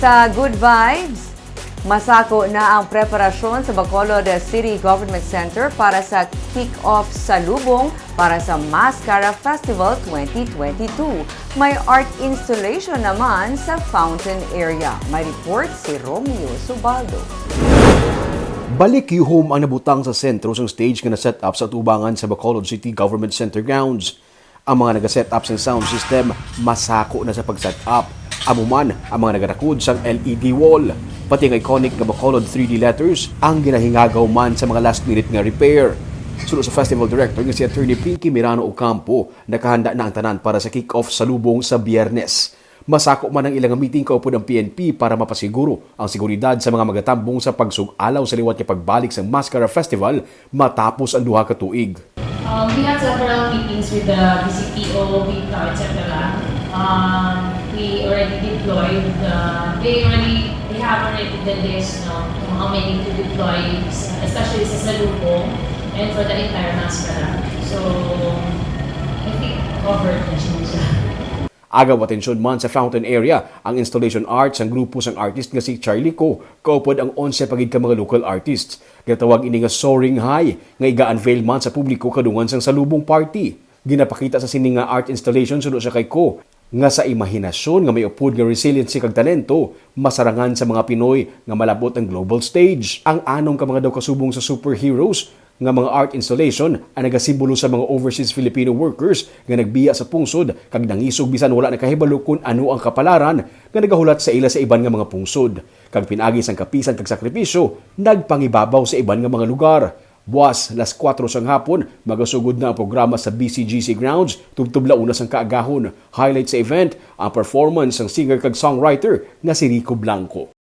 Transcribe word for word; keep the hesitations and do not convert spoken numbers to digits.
Sa Good Vibes, masako na ang preparasyon sa Bacolod City Government Center para sa kick-off salubong para sa Mascara Festival twenty twenty-two. May art installation naman sa fountain area. May report si Romeo Subaldo. Balikuhom ang nabutang sa sentro sang stage nga na-set up sa atubangan sa Bacolod City Government Center grounds. Ang mga naga-set up sang sound system masako na sa pag-set up. Amo man ang mga nagarakud sang L E D wall, pati ang iconic nga Bacolod three D letters ang ginahingagaw man sa mga last-minute nga repair. Suno sa festival director nga si Attorney Pinky Mirano Ocampo, nakahanda na ang tanan para sa kick-off salubong sa Biyernes. Masako man ang ilang meeting kaupod ang P N P para mapasiguro ang seguridad sa mga magatambong sa pagsug-alaw sa liwat nga pagbalik sang Mascara Festival matapos ang duha ka tuig. Um, we had several meetings with the B C P O, BIPTAW, et cetera. Um, we already deployed, uh, they already, they have already the list, no, kung how many to deploy, especially sa Salubong and for the entire Mascara. So, I think covered na siya. Agaw atensyon man sa fountain area ang installation art sang grupo sang artist nga si Charlie Co, kaupod ang onse pa gid ka mga local artists. Ginatawag ini nga Soaring High, nga iga-unveil man sa publiko kadungan sang Salubong Party. Ginapakita sa sini nga art installation suno siya kay Co, nga sa imahinasyon nga may upod nga resiliency kag talento, masarangan sa mga Pinoy nga malab-ot ang global stage. Ang anom ka mga daw kasubong sa superheroes nga mga art installation ang nagasimbolo sa mga overseas Filipino workers nga nagbiya sa pungsod kag nangisog bisan wala nakahibalo kon ano ang kapalaran nga nagahulat sa ila sa iban nga mga pungsod, kag pinaagi sang kapisan kag sakripisyo nagpangibabaw sa iban nga mga lugar. Buas las kuwatro sang hapon, magasugod na ang programa sa B C G C grounds tubtob la una sang kaagahon. Highlight sa event ang performance sang singer kag songwriter nga si Rico Blanco.